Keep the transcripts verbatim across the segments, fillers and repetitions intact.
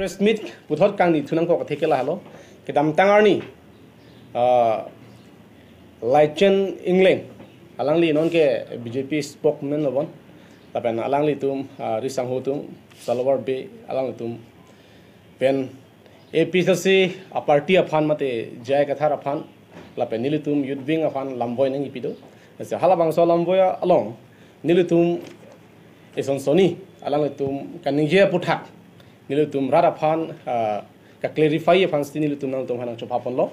Press meet puthot kangni thu nangkok atheke lahelo. Kedamtang arni, ah, Laicen Engleng, alangli non ke B J P spokesman lo bon. Lapen alanglitum, ah, risangho atum, Salawar Bey, alanglitum pen A P H L C a party aphan mate J I Kathar aphan, lapen nelitum youth wing aphan lamvoi nangkipi do. Lasi halabangso lamvoi along nelitum eson sonni alanglitum kaningje aphuthak, nelitum rat aphan, ah, ka-clarify aphan si nelitum nangtum aphan nangchopha ponlo.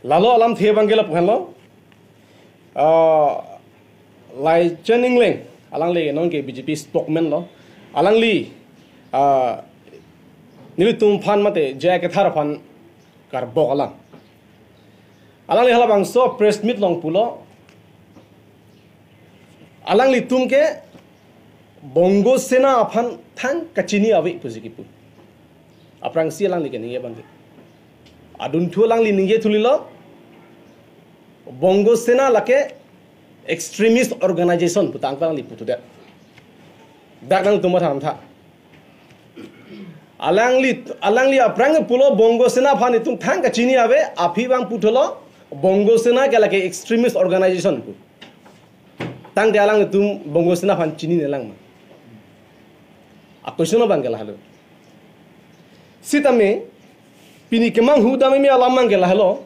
Lalo alamthe abangke lapu henlo. Ah, Laicen Engleng, alangli non ke B J P spokesman lo. Alangli, ah, nelitum aphan mate J I Kathar aphan karbok alam. Alangli halabangso press meet along pulo, alanglitum ke Bongo Sena aphan thang kachini ave pusi kipu. Aphrangsi alangli kaningje abangke, adunthu alangli ningje thulilo, Bongo Sena lake extremist organization pu tangka alangli puthudet. Dak nangtum matha tha. Alangli, alangli aphrang pulo Bongo Sena aphan itum thang kachini ave, aphi abang puthotlo, Bongo Sena ke lake extremist organization pu. Tangte alanglitum Bongo Sena aphan chinine lang ma? A-question abangke lahelo. Sitame pini kemanghu dam meme alam abangke lahelo.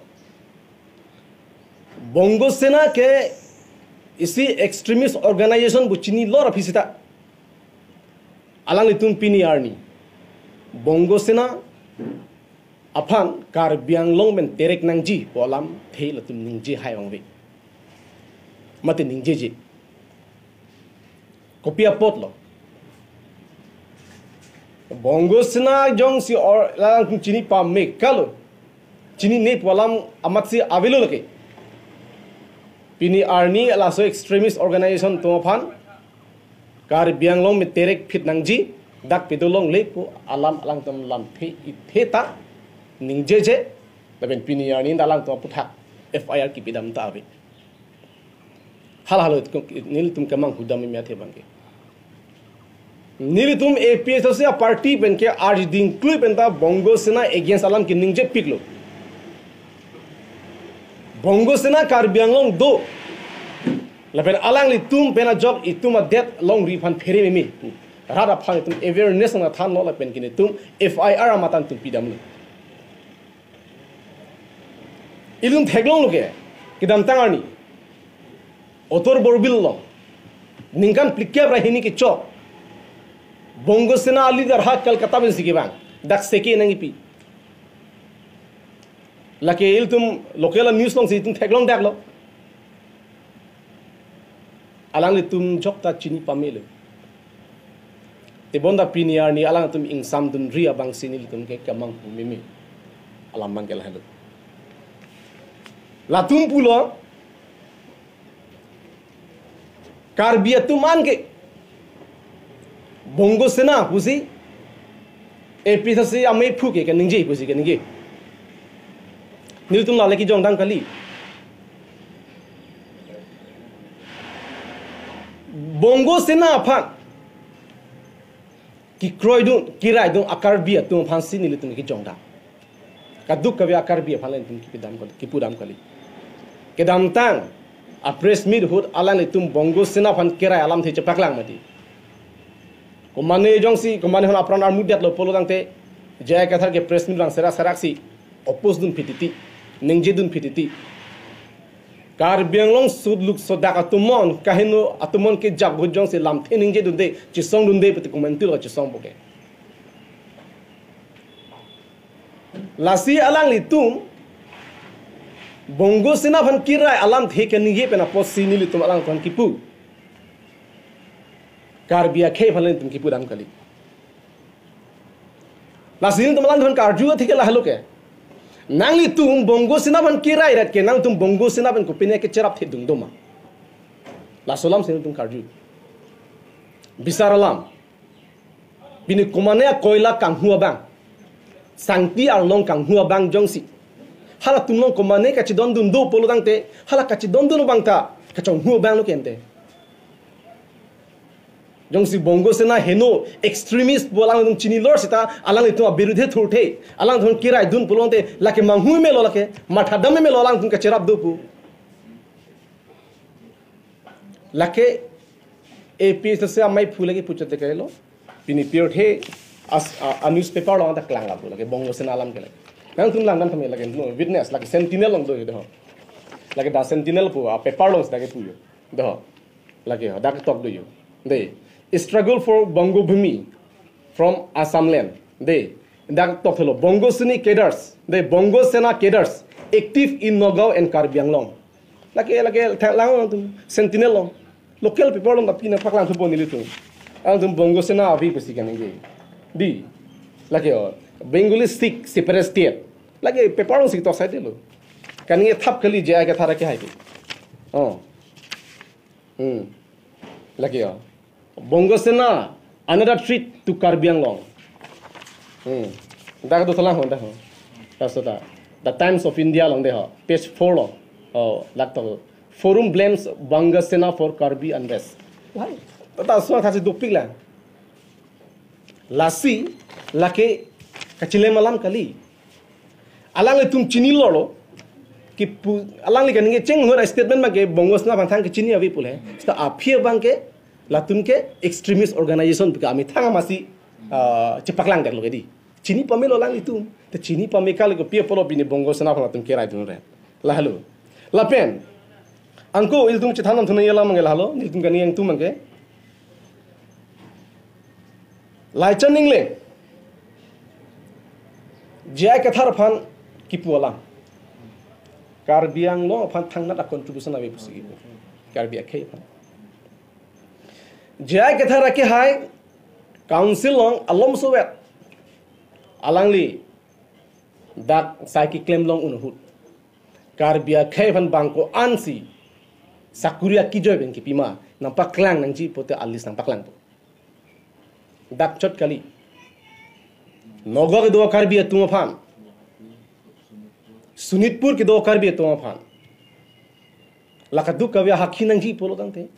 Bongo Sena ke isi extremist organization pu chinilo ra aphi seta, alanglitum pini arni Bongo Sena aphan Karbi Anglong pen terek nangji pu alamthe latum ningje hai abang ave. Mate ningjeje. Kopi apotlo? Bongo Sena jongsi or latum chini pame kalo, chinine pu alam amatsi avelo lake. Pini arni laso extremist organization atum aphan Karbi Anglong pen terek phit nangji, dak pidolongle pu alam alangtum lamthe ithe ta ningjeje, lapen pini arni alangtum aphuthak F I R kipi dam ta ave. Hala halo nelitum kemanghu dam meme athe abangke. Nelitum A P H L C a party pen ke ardi ingklui penta Bongo Sena against alam keningjepiklo. Bongo Sena Karbi Anglong do. Lapen alanglitum pen ajok itum adet longri aphan phere meme pu rat aphan itum awareness nangthanlo lapen ke nelitum F I R amatha itum pidamlo. Ilitum theklonglo ke, kedamtang arni Otor Borbil along ningkan phlikep ra hini kechok Bongo Sena a-leader ha Kolkata pensi kevang, dak seke nangkipi. Lake ilitum local news alongsi itum theklongdaklo. Alanglitum jokta chini pamelo. Tebonta pini arni alangtum ingsamdunri abangsi nelitum ke kemanghu meme alam abangke lahelo. Latum pulo, Karbi atum anke Bongo Sena pusi A P H L C ameiphu ke kaningje pusi kaningje. Nelitum lale kejongdam kali. Bongo Sena aphan kekroidun, keraidun a-Karbi atum aphansi nelitum kejongdam. Kadokave a-Karbi aphan nelitum kipidam kali, kipudam kali. Kedamtang a-press meet ahut alanglitum Bongo Sena aphan kerai alamthe chepaklang mati. Komane jongsi, komane hon apran armudetlo pulo tangte, J I Kathar ke press meet vang serak seraksi oppose dunphi titi, ningjedunphi titi. Karbi Anglong sudluk sodak atumon, kaheno atumon kejap ahut jongsi lamthe ningjedunde, chesongdunde pute komantu lo chesong boke. Lasi alanglitum Bongo Sena aphan kerai alamthe kaningje pen apotsi nelitum alangtum kipu. Karbi akhei aphan nelitum kipudam kali. Lasi nelitum alangtum karju atheke lahelo ke. Nanglitum Bongo Sena aphan kerai rat ke nangtum Bongo Sena pen kopine kecherap thedung doma? Laso alamsi nelitum karju. Bisar alam. Pini komane akoila kanghu abang, sangti arlong kanghu abang jongsi halatum along komane kachedondun do pulo tangte, hala kachedondun abang ta kachonghu abang lo ke ante. Jongsi Bongo Sena heno extremist pu alangtum chinilor seta, alanglitum abirudhe thurthe, alangtum kiraidun pulote, lake manghu melo, lake mathadam melo, alangtum kacherap do pu. Lake A P H L C amei phu lake puchot de kailo. Pini pirthe as, a, a newspaper along ta klang lapu lake Bongo Sena alam ke lake. Nangtum langdam tame lake, no, witness lake Sentinel along do yo de ho. Lake The Sentinel pu a paper along lake pu yo. De ho. Lake ho, dak tok do yo. De. Struggle for Bongo Bhumi from Assam land. De. Dak tok thelo Bongo Sena cadres. De Bongo Sena cadres active in Nagaon and Karbi Anglong. Lake, lake, thang lang alangtum Sentinel along. Local paper along tapi nangpaklang thupo nelitum. Alangtum Bongo Sena ave pusi kaningje. Di. Lake ho. Bengali Sikh separate state. Lake paper along si tok sai de lo. Kaningje thap kali J I Kathar akehai pu. Oh. Hmm. Lake ho. Bongo Sena, another threat to Karbi Anglong. Hmm. Dak do thalang ho, dak ho. Dak so ta. The Times of India along de ho. Page four along. Oh, dak to. Forum blames Bongo Sena for Karbi unrest. Why? Ta so ta si dopik la. Lasi, lake kachilem alam kali. Alanglitum chinilor lo. Kipu, alangli kaningje cheng hor statement abangke Bongo Sena aphan thang kechini ave pu le. Seta aphi abangke latum ke extremist organization pu ke amethang amatsi, ah, chepaklang det lo ke di. Chini pamelo alanglitum. Te chini pame kali kopi apotlo pini Bongo Sena aphan latum kiraidun re. Lahelo. Lapen. Anke ilitum chethan nangthu nangji alam abangke lahelo. Ilitum kaningje atum abangke. Laichan Engleng, J I Kathar aphan kipu alam. Karbi Anglong aphan thangnat a contribution ave pusi kipu. Karbi akhei aphan. J I Kathar akehai council along alom sovet. Alangli dak sai keklem long un ahut. Karbi akhei aphan bang ko-ansi sakuri akijoi pen kepima nangpaklang nangji pulote a list nangpaklangpo. Dak chot kali. Nagaon kedo Karbi atum aphan. Sonitpur kedo Karbi atum aphan. La kadokave ahakhi nangji pulo tangte.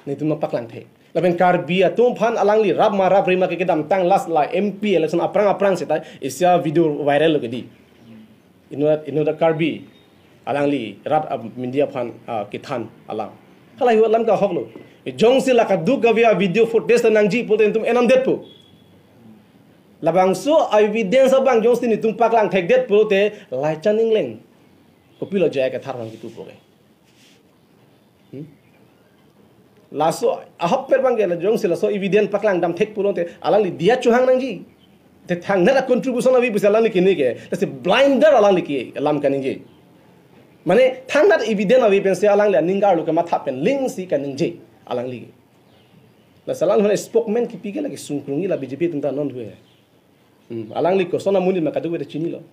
Netum nangpaklang the. Lapen Karbi atum aphan alangli rap ma rapre ma ke kedamtang last la M P election aphrang aphrang seta isi a video viral lo ke di. Inut, inut a Karbi alangli rat, ah, media aphan, ah, kethan alam. Halahei alam ke ahok lo. Jongsi la kadokave a video footage ta nangji pulote netum enam detpo. Labangso evidence abang jongsi netum paklang thekdet pulote Laichan Engleng. Kopilo J I Kathar aphan kipupo ke. Hmm? Laso ahokpet abangke la jongsi laso evidence paklang dam thek pulote alangli diya chohang nangji. Te thangnat a contribution ave pusi alangli kini ke. Lasi blinder alangli ke alam kaningje. Mane thangnat evidence ave pensi alangli aning arlo kematha pen lingsi kaningje alangli ke. Lasi alangliphan spokesman kipi ke lake sungkrung-i la B J P atum ta non hu he. Hmm, alangli koson amonit ma kadokave ta chinilo.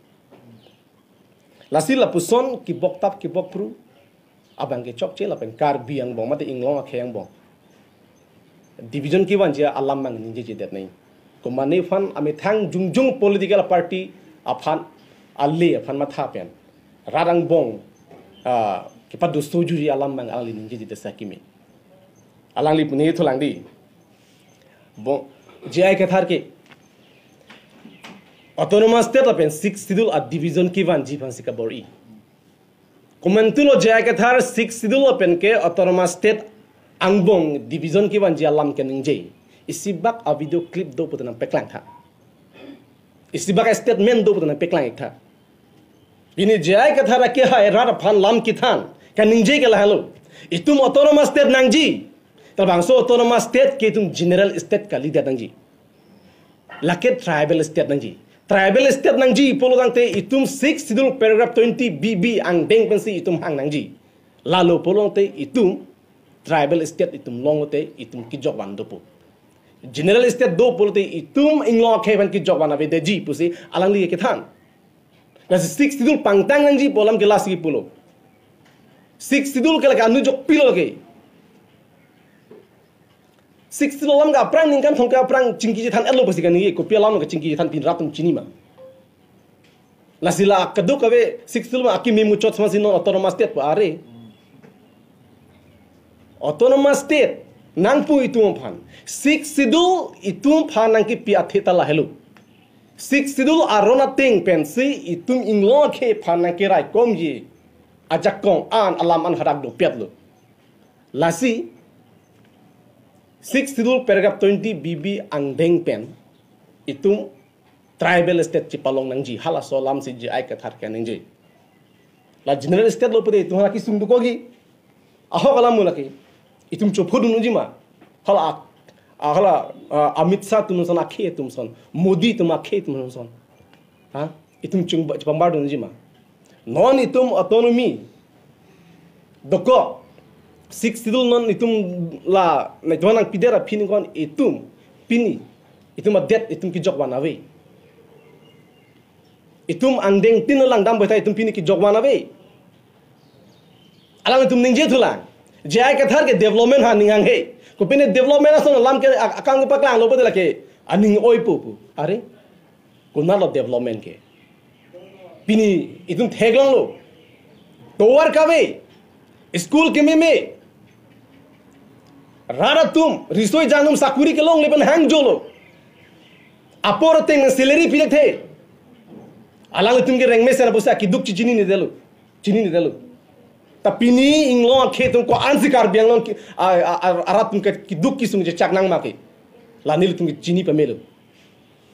Lasi lapuson kibok tap kibok phru abangke chokche lapen Karbi angbong mate inglong akhei angbong division kevanji alam abang ningjejedet nai. Komatne aphan amethang jongjong political party aphan ale aphan matha pen rat angbong, ah, kepadoso juji alam abang alangli ningjejedet sa kimi. Alangli pune thulang di. Bo, J I Kathar ke Autonomous State lapen Sixth Schedule a division kevanji aphansi kabor-i. Komantulo J I Kathar Sixth Schedule lapen ke Autonomous State angbong division kevanji alam kaningje. Isibak a video clip do pulote nangpaklang tha. Isibak a statement do pulote nangpaklang ik tha. Pini J I Kathar akehai rat aphan lam kethan kaningje ke lahelo. Itum Autonomous State nangji. Labangso Autonomous State ke itum General State kalidet nangji. Lake Tribal State nangji. Tribal State nangji pulo tangte itum Sixth Schedule paragraph twenty B B angdeng pensi itum hang nangji. Lalo pulo tangte itum Tribal State itum longlote itum kejok van dopo. General State do pulote itum inglong akhei aphan kejok van avedetji pusi alangli kethan. Lasi Sixth Schedule pangtang nangji pu alam ke lasi pulo. Sixth Schedule ke lake anu jok pilo ke. Sixth Schedule alam ke aphrang ningkan thomkep aphrang chingki chethan-etlo pusi kaningje, kopi alam ke chingki chethan pini rat atum chini ma. Lasi la kadokave Sixth Schedule ma akimi muchot sama si non Autonomous State pu are. Autonomous State nangpu itum aphan. Sixth Schedule itum aphan nangkepi athe ta lahelo. Sixth Schedule aron ateng pensi itum inglong akhei aphan nangkeraikomji ajakong an alam an hadak dopetlo. Lasi Sixth Schedule paragraph twenty B B angdeng pen itum tribal state chipalong nangji, halaso alamsi J I Kathar ke ningje. La general state lo pute itum hala kesung dokogi. Ahok alam mo lake. Itum chophudun unji ma. Hala, ah, hala, ah, Amit Shah atum ason, akhei atum ason, Modi atum akhei atum ason. Ha? Itum chungba, chipambar dun unji ma. Non itum autonomy dokok. Sixth Schedule non itum la, na itum nangpidet aphi ningkan itum pini itum adet itum kejok van ave. Itum angdeng tin lang dam boi ta itum pini kejok van ave. Alanglitum ningje thulang. J I Kathar ke development ha ning hanghe. Kopine development ason alam ke ak-, akam kepaklanglo pute lake aning oi pu pu. Are? Konatlo development ke? Pini itum theklonglo. Tovar kave. School kememe. Rat atum, riso ejang atum sakuri kelongle pen hangjolo. Apor ateng salary pidetthe. Alanglitum ke rengmesen apotsi keduk chechinine detlo. Chinine detlo. Ta pini inglong akhei atum ko-ansi Karbi Anglong ke, a, a, a, arat atum ke keduk kesung chechak nang ma ke. La nelitum ke chini pamelo.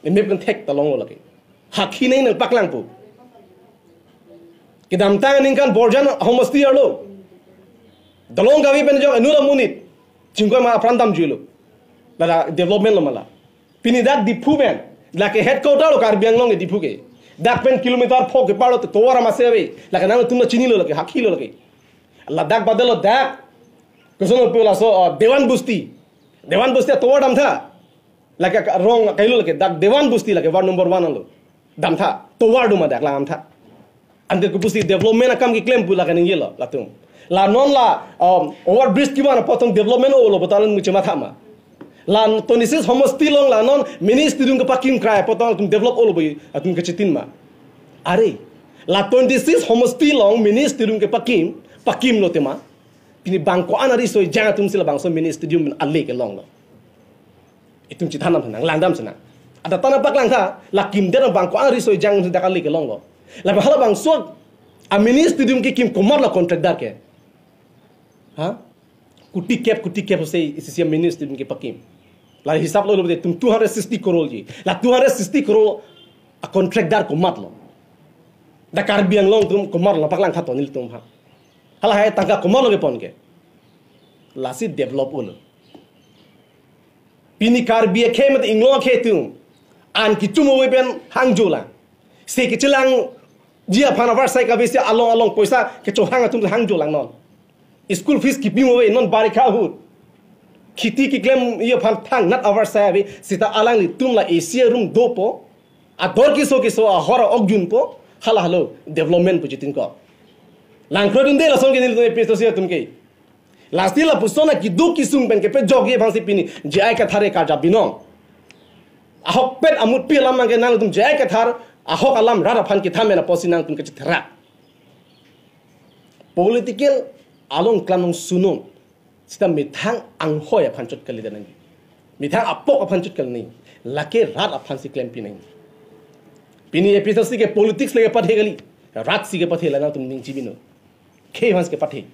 Emep kan thek ta longlo lake. Hakhi nai nangpaklangpo. Kedamtang aningkan Borjan homosti arlo. Dolong kave pen jok enura monit. Chingkoi ma apran damjuilo. Lada development lo ma la. Pini dak Diphu pen. Lake headquarter lo Karbi Anglong ke Diphu ke. Dak pen kilometer pho kepar lo tovar ama se ave. Lake nangtum na chinilo lake, hakhilo lake. Ladak badalo dak. Koson pu laso, ah, Dewan Busti. Dewan Busti tovar damtha. Lake ka-, rong kailo lake dak Dewan Busti lake ward number one lo. Damtha, tovar do ma dak la damtha. Ante kopusi development akam keklem pu lake ningjelo latum. La non la, um, over bridge kevan apot tong development olo pu ta alanglitum chematha ma. La twenty-six homosti along la non mini stadium kepakim krai apot tong atum develop olo pu atum kechitin ma. Are, la twenty-six homosti along mini stadium kepakim, pakimlo tema. Pini bang ko-an ariso ejang atumsi labangso mini stadium ale kelonglo. Itum chethan nang, langdam si nang. Ada tanang paklangtha, la kimdet bang ko-an ariso ejang atumsi dak ale kelonglo. Lapen halabangso a mini stadium kekim komatlo contractor ke. Ha? Kuti kep, kuti kep se isi a mini stadium kepakim. La hisap lo lo itum two hundred sixty crore ji. La two hundred sixty crore a contractor komatlo. Dak Karbi Anglong atum komatlo paklangtha to nelitum ha. Halahai tangka komatlo kepon ke. Lasi develop ulo. Pini Karbi akhei mate inglong akhei atum an kechum ave pen hangjolang. Se kechelangji aphan avarsai kave si along along poisa kechohang atum hangjolang non. School fees kipim ave non barikha ahut. Kheti keklemji aphan thangnat avarsai ave seta alanglitum la A C room dopo. Ador keso keso ahor a-ok junpo. Hala halo development pu chitin ko. Langkro dunde lason ke nelitum A P H L C atum ke. Lasi lapuson a keduk kesung pen kepejokji aphansi pini J I Kathar ke karja binong. Ahokpet amutpi alam nang ke nangtum J I Kathar ahok alam rat aphan kethan pen apotsi nangtum kechetherak. Political along klam nang sunon. Seta methang anghoi aphan chot kali danang. Methang apok aphan chot kali nang. Lake rat aphansi klempi nang. Pini A P H L C ke politics lake pathe kali. Rat si kepathe la nangtum ning chibino. Khei aphansi kepathe.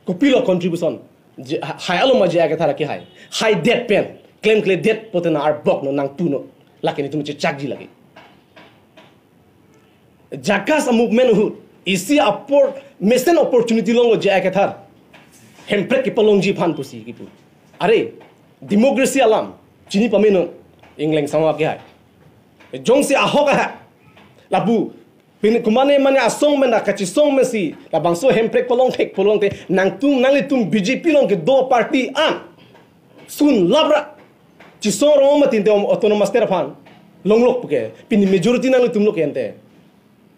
Kopilo contribution. Je, ha-, hai alo ma J I Kathar ke hai. Haidet pen. Klemkledet pote na arbok no nangpuno. Lake nelitum chechakji lake. Jakas a movement ahut. Isi apor mesen opportunity longlo J I Kathar. Hemprek kepalongji aphan pusi kipu. Are, democracy alam. Chini pamenon. Ingleng sama ke hai. Jongsi ahok aha. Lapu. Pini komane mane asong mena kachesong mesi. Labangso Hemprek palong thek palong te. Nangtum nanglitum B J P along kedo party an. Sun labra. Chesong rong ma tinte om autonomous state aphan. Longlok puke. Pini majority nanglitum lo ke ante.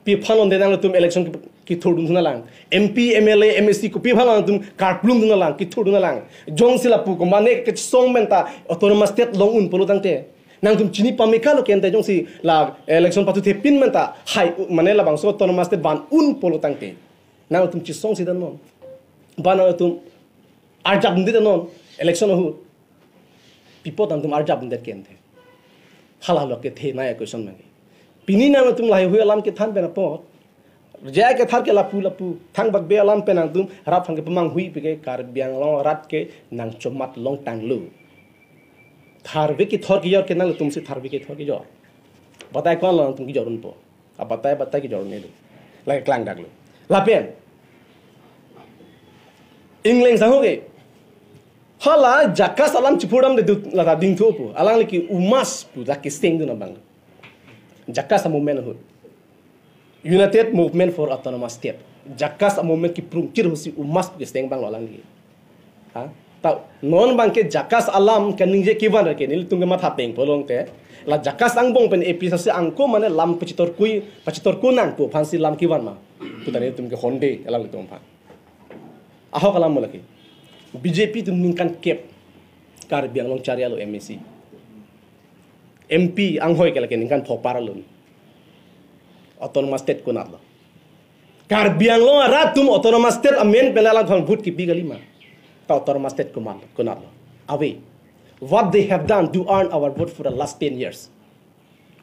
Pi aphan onde nanglitum election ki, kithurdun thunalang. M P, M L A, M A C kopi aphan nangtum karplung thunalang, kithurdun thunalang. Jongsi lapu komane kechesong menta autonomous state long un pulo tangte. Nangtum chini pameka lo ke ante jongsi la election pathu thepin menta hai mane labangso autonomous state van un pulo tangte. Nangtum chesong si dan non. Ba nangtum Arjap dunde non election ahut. Pi apot nangtum arjap dunde kenthe. Hala hala kethenei a-question abang ke. Pini nangtum lahai hui alam kethan pen apot. J I Kathar ke lapu lapu. Thangbak Bey alam pen nangtum rat aphan kepamanghui pi ke Karbi Anglong arat ke nangchomat longtanglo. Tharve kethor kejor ke nangtum si tharve kethor kejor. Batai ko-an lo nangtum kejor unpo. Abatai batai kejor un-elo. Lake klangdaklo. Lapen. Ingleng sangho ke. Hala JACAS alam chipurdamde dut lata dingthu pu. Alangli ke UMAS pu lake sing dun abang. JACAS a-movement ahut. United Movement for Autonomous State. JACAS a-movement kiprungchir ahut si UMAS pu keseng abang lo alangli. Ha? Ta non abang ke JACAS alam kaningje kevan ke nelitum ke matha peng polong te. La JACAS angbong pen A P H L C angko mane lam pachitorkui, pachitorku nangpo aphan si lam kevan ma. Puta nelitum ke honde alanglitum aphan. Ahok alam mo lake. B J P atum ningkan kep Karbi Anglong chari alo M A C. M P anghoi ke lake ningkan pho par alo. Autonomous State konat lo. Karbi Anglong arat atum Autonomous State amen pen alangtum vote kipi kali ma. Ta Autonomous State konat, konat lo. Ave. What they have done to earn our vote for the last ten years.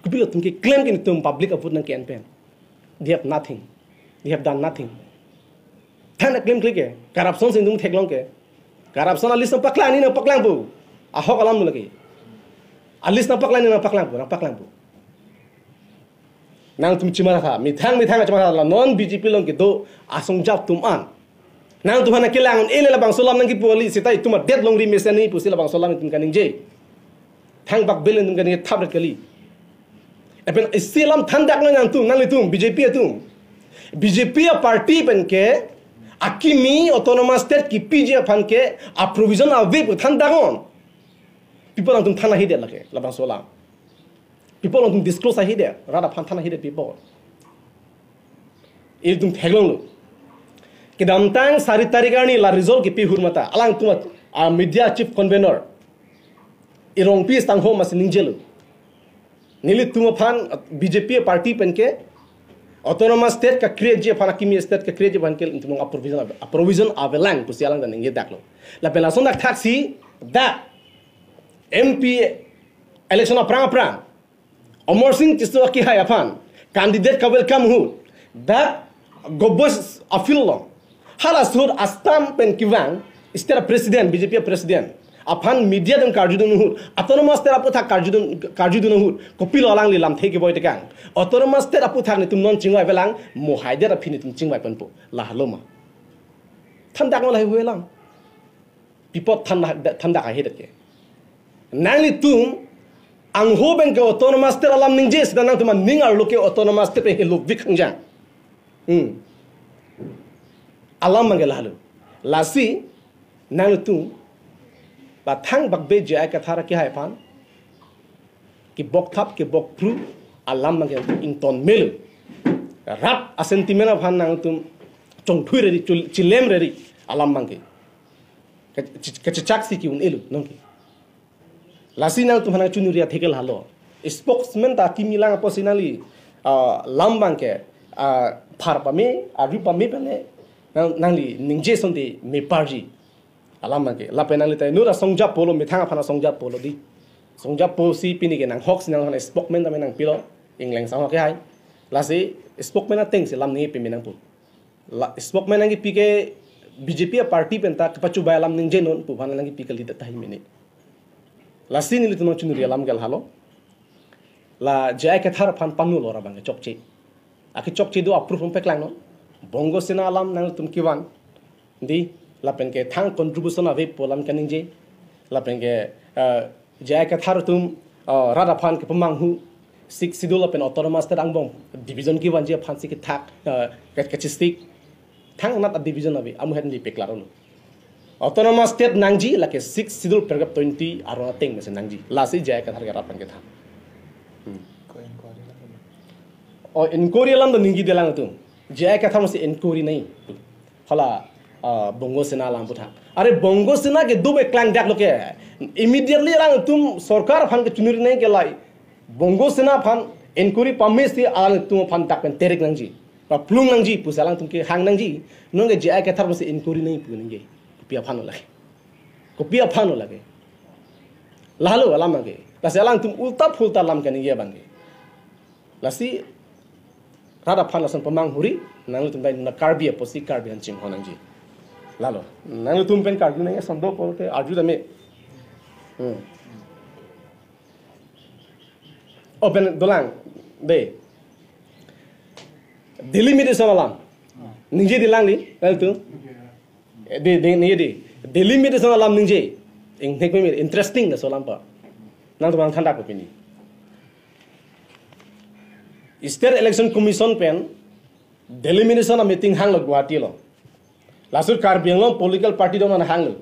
Kopilo atum ke claim ke nelitum public a-vote nangke-en pen. They have nothing. They have done nothing. Than a-claim klik ke. Corruption si nelitum theklong ke. Corruption a-list nangpaklang, neli nangpaklang pu. Ahok alam mo lake. A-list nangpaklang, neli nangpaklang pu, nangpaklang pu. Nangtum chimatha, methang methang chimatha la non B J P along kedo asong jap atum an. Nangtum aphan kelang un-e le labangso alam nangkipu kali seta itum adet longri mesen nangkipu si labangso alam itum kaningje. Thangbak Bey le itum kaningje thapret kali. Lapen isi alam thandak nang nangtum, nanglitum, B J P atum. B J P a-party pen ke akimi Autonomous State kipiji aphan ke a-provision ave pu thandak non. Pi apot nangtum than ahidet lake, labangso alam. Pi apot nangtum disclose ahidet, rat aphan than ahidet pi apot. Ilitum theklonglo. Kedamtang sari tarik arni la result kipi ahut mata. Alangtum a, a-media chief convener Irongpi Sangho masi ningjelo. Nelitum aphan B J P party pen ke Autonomous State ka-create ji aphan, akimi state ka-create ji aphan ke nelitum a-provision ave, a-provision avelang pusi alang ta ningjedaklo. Lapen lason dak thaksi dak M P election aphrang aphrang Amarsing Tisso akehai aphan candidate ka-welcome ahut dak Govt Office along. Halaso ahut Assam pen kevang state president, B J P president aphan media atum karjudun ahut, Autonomous State aputhak karjudun, karjudun ahut, kopilo alangli lamthe keboi tekang. Autonomous State aputhak nelitum non chingvai avelang, mo haidet aphi nelitum chingvai ponpo. Lahelo ma? Thandak non lahai hui alam. Pi apot than, thandak ahidet ke. Nanglitum angho pen ke Autonomous State alam ningje seta nangtum aning arlo ke Autonomous State pen helovik hangjang. Hmm. Alam abang ke lahelo. Lasi nanglitum la Thangbak Bey J I Kathar akehai aphan kebokthap kebokphru alam abang ke ington melo. Rat a-sentiment aphan nangtum chongthui reri, chul-, chilem reri alam abang ke. Ke-, ke-, kechechak si ke-un-elo nonke. Lasi nangtum aphan nangchonuri atheke lahelo. Spokesman ta kimi lang apotsi nangli, ah, alam abang ke, ah, phar pame, ari pame pen le nang, nangli ningje asonte meparji. Alam abang ke. Lapen nangli ta inut asong jappo lo, methang aphan asong jappo lo di. Song jappo si pini ke nanghok si nang aphan spokesman tame nangpilo. Ingleng Sangho akehai. Lasi spokesman ateng si alam ningje peme nangpo. La spokesman nangkipi ke B J P party pen ta kepachubai alam ningje non pu aphan nangkipi kalidet tahai mene. Lasi nelitum nangchonuri alam ke lahelo. La J I Kathar aphan panu lo ra abang ke chokche. Akechokche do approve nangpaklang non. Bongo Sena alam nangtum kevan. Di, lapen ke thang contribution avepo alam kaningje. Lapen ke, eh, J I Kathar atum, eh, rat aphan kepamanghu, Sixth Schedule lapen Autonomous State angbong division kevanji aphan si kethak, eh, ke-, kachistik. Thangnat a-division ave, amu het neli paklang lo. Autonomous State nangji, lake Sixth Schedule paragraph twenty aron ateng mesen nangji. Lasi J I Kathar ke rat aphan kethan. Hmm. Ko inquiry alam. Oh, inquiry alam do ningjedelang atum. J I Kathar masi inquiry nangji. Hala, ah, Bongo Sena alam aputhak. Are Bongo Sena kedo paklangdaklo ke. Immediately alangtum sorkar aphan kechonuri nangji ke lahai. Bongo Sena aphan inquiry pamesi alangtum aphan dak pen terek nangji. Paplung nangji pusi alangtum kehang nangji. Nonke J I Kathar masi inquiry nangji pu nangji. Pi aphan lo lake. Kopi aphan lo lake. Lahelo alam abangke. Lasi alangtum ulta phulta alam kaningje abangke. Lasi rat aphan lason pamang huri, nanglitum dai na Karbi apotsi Karbi an chinghon nangji. Lahelo, nanglitum pen Karbi nang ason do pulote arju tame. Hmm. Open dolang, de. Delimitation alam. Ningje di lang di, nanglitum. Eh, di, di, ningje di. Delimitation alam ningje. Ing, nek pemir, interesting laso alam pa. Nangtum ang thandak ko pini. State Election Commission pen delimitation a-meeting hanglo Guwahati along. Laso Karbi Anglong political party dona hanglo.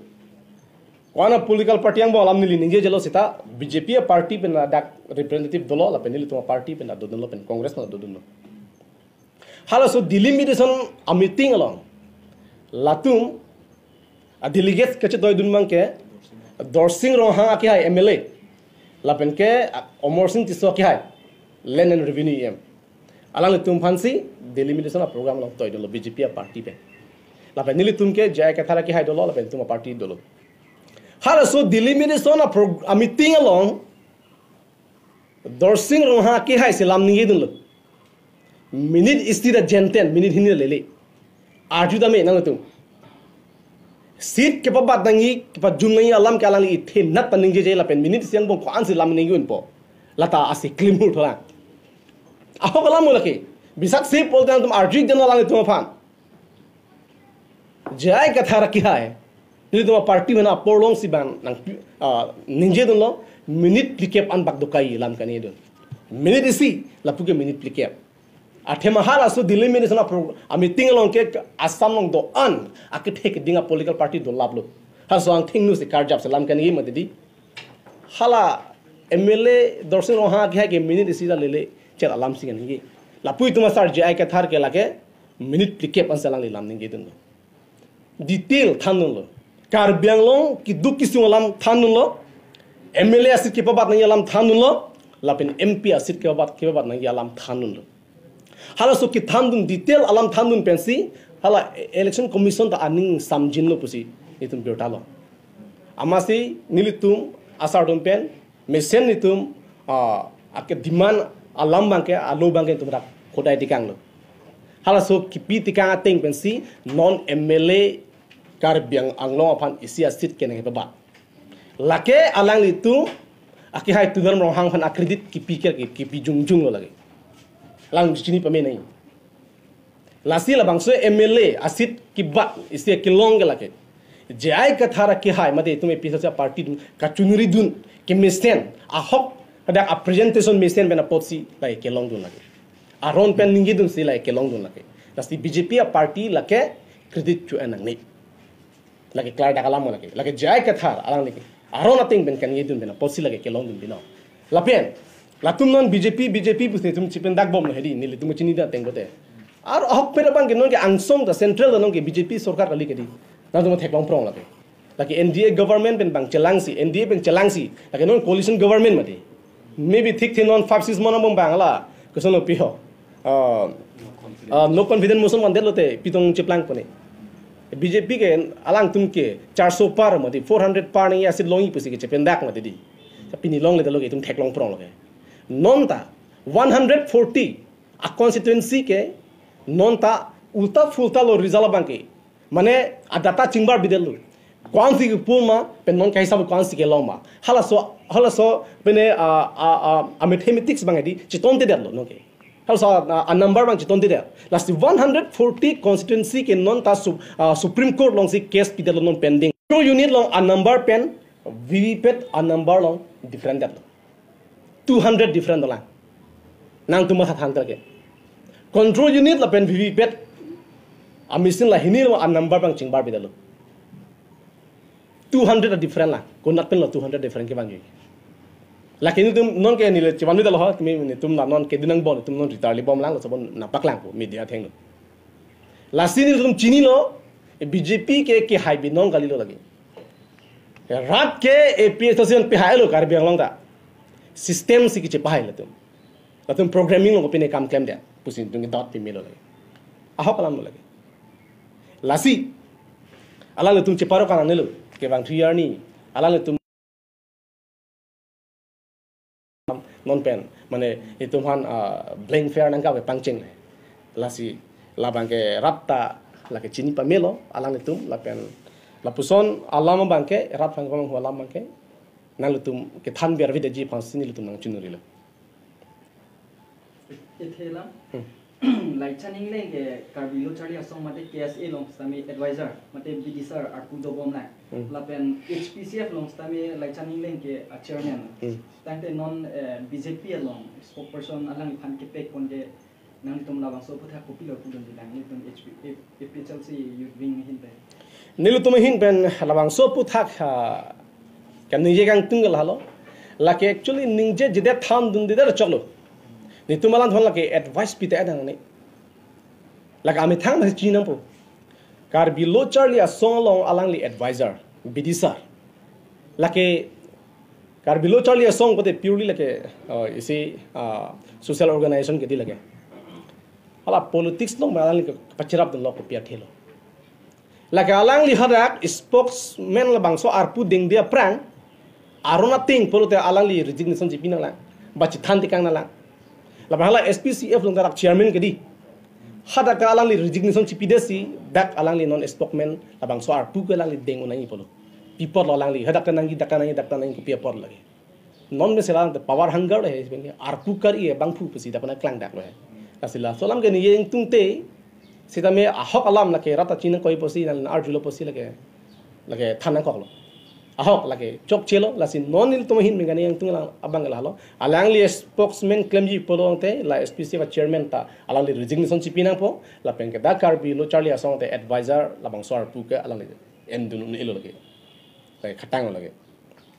Ko-an a-political party angbong alam neli ningjejelo seta B J P a-party pen ladak representative dolo lapen nelitum a-party pen dodunlo pen Congress pen dodunlo. Halaso delimitation a-meeting along latum a-delegates kachetoidun abangke Dorsing Ronghang akehai M L A lapen ke, ah, Amarsing Tisso akehai Land and Revenue E M. Alanglitum aphansi delimitation a-program along toidunlo B J P a-party pen. Lapen nelitum ke J I Kathar akehai dolo lapen itum a-party dolo. Halaso delimitation a-pro-, a-meeting along Dorsing Ronghang akehai si lam ningjedunlo. Minute isi ta jenten, minute hini lele. Arju tame nangtum. Seat kepabat nangji, kepajum nangji alam ke alangli ithe nat paningjeje lapen minute isi angbong ko-ansi lam ningjeunpo. Lata asi klimhur tholang. Ahok alam mo lake. Bisak se pulote nangtum arju ikdam alanglitum aphan. J I Kathar akehai. Nelitum a-party mena apor alongsi bang nang, ah, ningjedunlo minute phlikep an bak dokai lam kaningjedun. Minute isi, lapu ke minute phlikep. Athema halaso delimitation a-pro-, a-meeting along ke Assam along do-an akethe keding a-political party dolaplo. Halaso angthengno si karjap si lam kaningje mati di. Hala M L A Dorsing Ronghang akehai ke minute isi ta lele chel alam si kaningje. Lapu itum a-sir J I Kathar ke lake minute phlikep ansi alangli lam ningjedunlo. Detail thandunlo. Karbi Anglong keduk kesung alam thandunlo. M L A a-seat kepabat nangji alam thandunlo. Lapen M P a-seat kepabat, kepabat nangji alam thandunlo. Halaso kethandun detail alam thandun pensi hala Election Commission ta aning samjinlo pusi itum birta lo. Amatsi nelitum asardom pen mesen nelitum, ah, ake demand alam abangke, alo abangke itum rak khodai tekanglo. Halaso kipi tekang ateng pensi non M L A Karbi Ang-, Anglong aphan isi a-seat kenangpabat. Lake alanglitum akehai Tuliram Ronghang aphan a-credit kipi ke, ki-, kipi jongjong lo lake. Alang chini pame nangji. Lasi labangso M L A a-seat kebat isi kelong ke lake J I Kathar akehai mate itum A P H L C a-party dun kachunri dun kemesen ahok hadak a-presentation mesen pen apotsi lake kelongdun lake. Aron pen ningjedunsi lake kelongdun lake. Lasi B J P a-party lake credit cho-en nangne. Lake klardak alam lake. Lake J I Kathar alangli ke aron ateng pen kaningjedun pen apotsi lake kelongdun binong. Lapen latum non B J P, B J P pusi itum chependakbomlo hedi, nelitum chini da ateng pulote. Ar ahokpet abangke nonke angsong ta central ta nonke B J P sorkar kali ke di. Nangtum theklongprong lake. Lake N D A government pen bang chelangsi, N D A pen chelangsi. Lake non coalition government mati. Maybe thikthe non five six month angbong bang la. Koson lo piho. Ah, ah, no confidence motion mandetlote pitong cheplangpo ne. B J P ke alangtum ke charso par mati, four hundred par nangji a-seat longji pusi ke chependak mati di. Pini longledetlo ke itum theklongprong lo ke. Non ta one hundred forty a-constituency ke non ta ulta phulta lo result abangke. Mane a-data chingbarbidetlo. Ko-ansi kepu ma, pen non kahisap ko-ansi kelong ma. Halaso, halaso, pene, a, a, a, a-mathematics abang hedi, chetontedetlo, nonke. Halaso, a, a-number abang chetontedet. Lasi one hundred forty constituency ke non ta su-, a, Supreme Court alongsi case pidetlo non pending. Control unit along a-number pen, V V P A T a-number along different detlo. Two hundred different dolang. Nangtum matha than ke. Control unit lapen V V P A T a-machine la hini lo a-number abang chingbarbidetlo. Two hundred a-different lang. Konat pen lo two hundred different kevangji. Lake nelitum nonke neli chevanbidetlo ho, tumi nelitum la nonke dinangbom, nelitum non retire libomlang, laso bon nangpaklangpo, media athengno. Lasi nelitum chinilo, B J P ke kehai binong kalilo lake. Rat ke A P H L C an pehailo Karbi Anglong ta. System si kechepahai latum. Latum programming along kopine kam klemdet. Pusi nelitum dot pimelo lake. Ahok alam lo lake. Lasi. Alanglitum cheparo kanangnelo. kevang three year ni alanglitum non pen mane itum aphan, ah, blank fare nangkave pangcheng le. Lasi labang ke rat ta lake chini pamelo alanglitum lapen lapuson alam abang ke rat aphan kevang alam abang ke nanglitum kethan ber vida ji aphansi nelitum nangchunri lo. Ethela. Hmm. Laichan Engleng ke Karbi Lo Charli Asong mate K S A along sitame advisor mate bidisar arpu dobom lang. Hmm. Lapen H P C F along sitame Laichan Engleng ke a chairman. Hmm. Tangte non, eh, B J P along spokesperson alangliphan kepek pon ke nangtum labangso aphuthak kopilo pudun di nangtum H P, A P H L C Youth Wing ahin pen. Nelitum ahin pen labangso aphuthak, ha, kan ningje kangtung ke lahelo. Lake actually ningje jedet thandun di der choklo. Nelitum alangliphan lake advice pite adang ni. Lake amethang masih chinampo. Karbi Lo Charli Asong along alangli advisor, bidisar. Lake Karbi Lo Charli Asong kote purely lake, uh, isi, uh, social organization kedi lake. Hala politics along alangli kepachirap dunlo kopi athelo. Lake alangli hadak spokesman labangso arpu dengde aphrang aron ating pulote alangli resignation chipi nanglang. Ba chithan tekang nanglang. Lapen hala H P C F along dak chairman kedi. Hadak alangli resignation chipidetsi dak alangli non spokesman labangso arpu ke alangli deng un-e pulo. Pi apotlo alangli hadak nangji, dak nangji, dak nangji kopi apot lake. Non mesen alang te power hunger lo he, arpu kari abangphu pusi dak nangklangdak lo he. Lasi laso alam ke ningje ingtungte sitame ahok alam lake rat ta chinang koi pusi nang arjulo pusi lake, lake than nangkoklo. Ahok lake chokchelo, lasi non nelitum ahin pen kaningje ingtung alang abang ke lahelo. Alangli spokesman klemji pulote la H P C F chairman ta alangli resignation chipi nangpo, lapen ke dak Karbi Lo Charli Asong te advisor labangso arpu ke alangli endun un-elo lake. Lake khatanglo lake.